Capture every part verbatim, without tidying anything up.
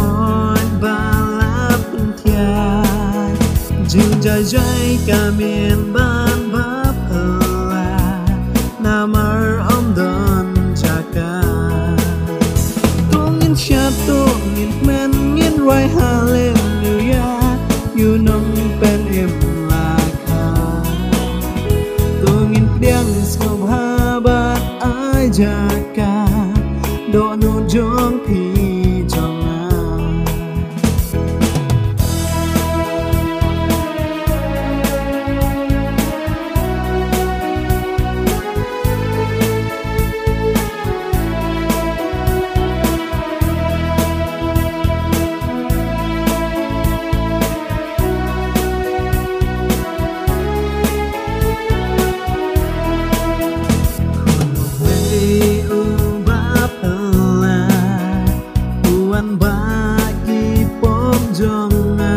Oi ba la pynthiah, jing jai jai ka mih ban bapla, namar ym don jaka. To ngin shad, to ngin kmen, ngin rwai haleluya, ïa u Nongpynim la kha. To ngin pdiang sngewbha bad ai jaka, dohnud jong phi jong nga. Khun U Blei uba phylla, u wan bah ki pop jong nga.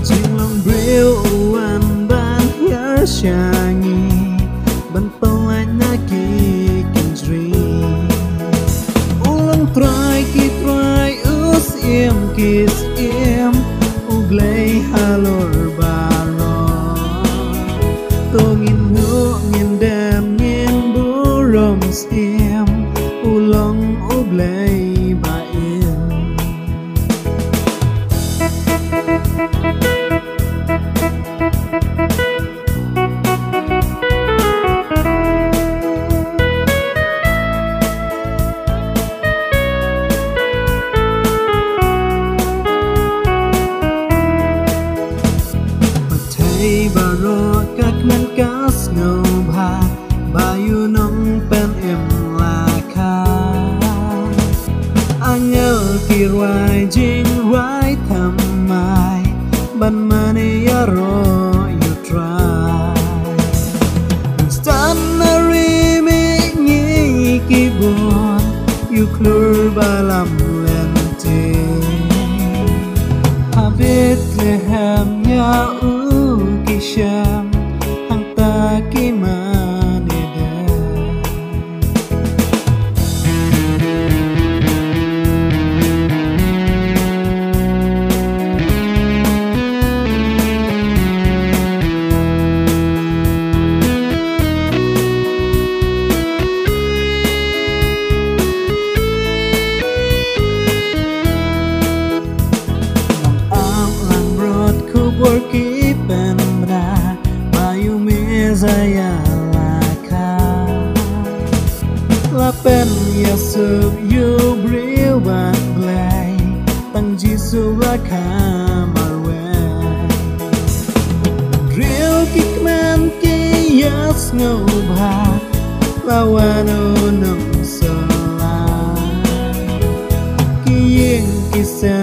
Jinglong briew u wan ban hiar sha ngi, ban pyllait na ki kynjri. U long Trai ki trai, u Syiem ki syiem, U Blei halor baroh. To ngin nguh, ngin dem, ngin burom syiem, u long U Blei ba im. Pyrthei baroh ka kmen ka sngewbha, ba ïa u Nongpynim la kha. Angel ki rwai jingrwai thymmai, ban mane ïaroh ïa u Trai. Ngi sdang na ri mihngi ki bun, ïa u khlur ba lam lynti. Ha Bethlehem ïa u ki shem, hangta ki mane dem. Ap lang rot khubor ki pynbna, ba ïa u Messaïah la kha. La pynïasuk ïa u briew bad Blei, tang Jisu la kha marwei. Briew ki kmen ki ïasngewbha, la wan u Nongsolar. Ki ïing ki sem